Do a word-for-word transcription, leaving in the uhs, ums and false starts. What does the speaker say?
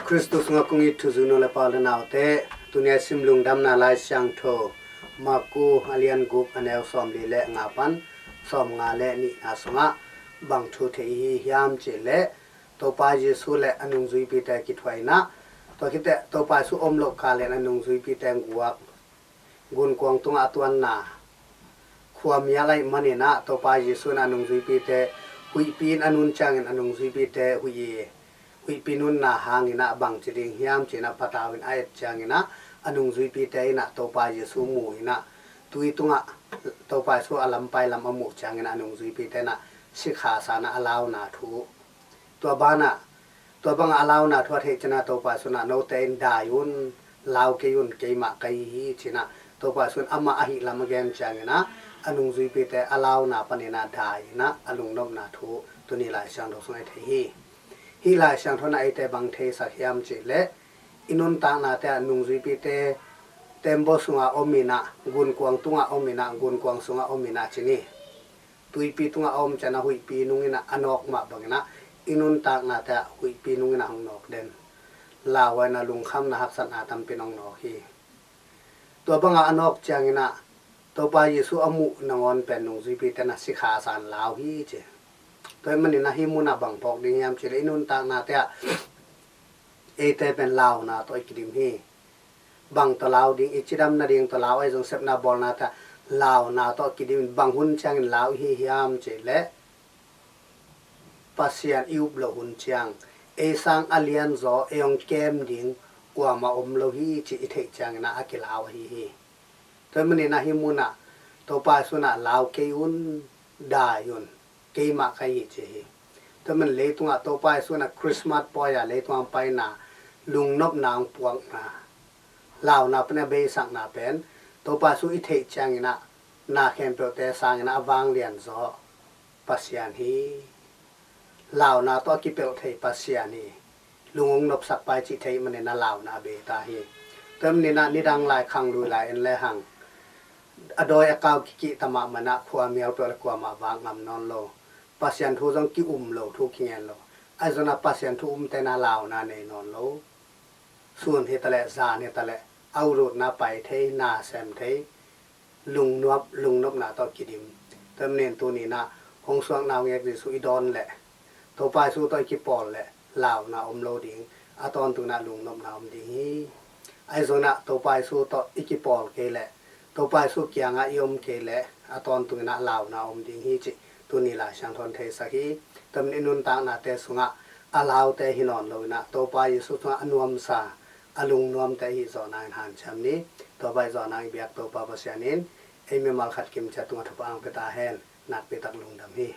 Khristu sungah kong it thuzui nu le pa le naute, tuni a sim Lungdamna Lai Siangtho Marku a lian guk, a neu sawmli le nga pan sawmnga le nihna sungah bang thu thei i hi hiam cih leh, Topa Jesu le a nungzuipite kithuah in ah, tua khit teh Topa Jesu om loh kal in a nungzuipite guak gunkuang tungah a tuanna khuamial ahih manin ah, Topa Jesu in a nungzuipite huihpi in a nun ciangin a nungzuipite huih i, huihpi nunna hangin ah bangci ding hiam ci-in ah patau in a et ciangin ah, a nungzuipite in ah Topa Jesu mu in ah, tui tungah Topa Jesu a lampai lam a muh ciangin ah a nungzuipite in ah sikha sa in ah a launa thu, tua banah, tua bangah a launa thu a theih ciangin ah Topa Jesu in ah, "Note in dai un, lau kei un, keimah ka hi hi," ci-in ah Topa Jesu in amah ahih lam a gen ciangin ah, a nungzuipite a launa panin ah dai in ah a lungnopna thu tuni Lai Siangtho sungah i thei hi. Hih Lai Siangtho in ah eite bang theisak hiam cih leh, i nuntaknate ah nungzuipite tembaw sungah om in ah, gunkuang tungah om in ah, gunkuang sungah om in ah ci ni. Tuipi tungah a om ciangin ah huihpi nung in ah a nawk mah bangin ah, i nuntaknate ah huihpi nung in ah hong nawk den. Lau in ah lungkhamna haksatna tampi in hong nawk hi. Tua bangah a nawk ciangin ah Topa Jesu a muh nangawn pen nungzuipite in ah sikha sa in lau hi ci. Tua ahih manin ah hih munah bang phawk ding hiam cih leh, i nuntaknate ah eite pen launa tawh i kidim hi. Bang tawh lau ding, i cidam nading tawh lau, ahi zong sepna bawlnate ah launa tawh kidim in, bang hun ciangin lau i hi hiam cih leh, Pasian i up loh hun ciang, ei sang a lianzaw, ei hong kem ding kuamah om lo hi cih i theih ciangin ah a kilau ahi hi. Tua ahih manin ah hih munah Topa Jesu in ah, "Lau kei un, dai un, keimah ka hi hi," ci hi. Tua ahih manin leitungah Topa Jesu in ah Christmas pawi a leitungah paina, lungnopna hong puakna, launa pen a beisakna pen, Topa Jesu i theih ciangin ah na khempeuhte sangin ah a vanglian zaw Pasian hi. Launa tawh a kipelh thei Pasian hi. Lung hong nopsak pa hi cih theih manin ah launa a bei ta hi. Tua ahih manin ah nidang lai khang lui lai en lehang, a dawi a kau kikihta mahmah in ah khuamial peuh leh kuamah vak ngam nawn lo. Pasian thu zong ki-um lo, thu kingen lo. Ahi zongin ah Pasian thu umte in ah launa nei nawn lo. Sun hi ta leh, zan hi ta leh, a ut utna pai thei, na sem thei, lungnuap, lungnopna tawh kidim. Tua ahih manin tuni in ah hong suakna hong ek Jesu i dawn leh, Topa Jesu tawh i kipawl leh launa om lo ding, a tawntung in ah lungnopna om ding hi. Ahi zongin ah Topa Jesu tawh i kipawl kei leh, Topa Jesu kiangah i om kei leh, a tawntung in ah launa om ding hi cih tuni Lai Siangtho in theisak hi. Tua ahih manin i nuntaknate sungah a laute hi nawn lo in ah, Topa Jesu sungah a nuamsa, a lungnuamte i hih zawh nangin hanciam ni. Tua bang i zawh nangin i biak Topa Pasian in ei mimal khat kim ciat tungah thupha hong pia ta hen. Nakpi tak lungdam hi.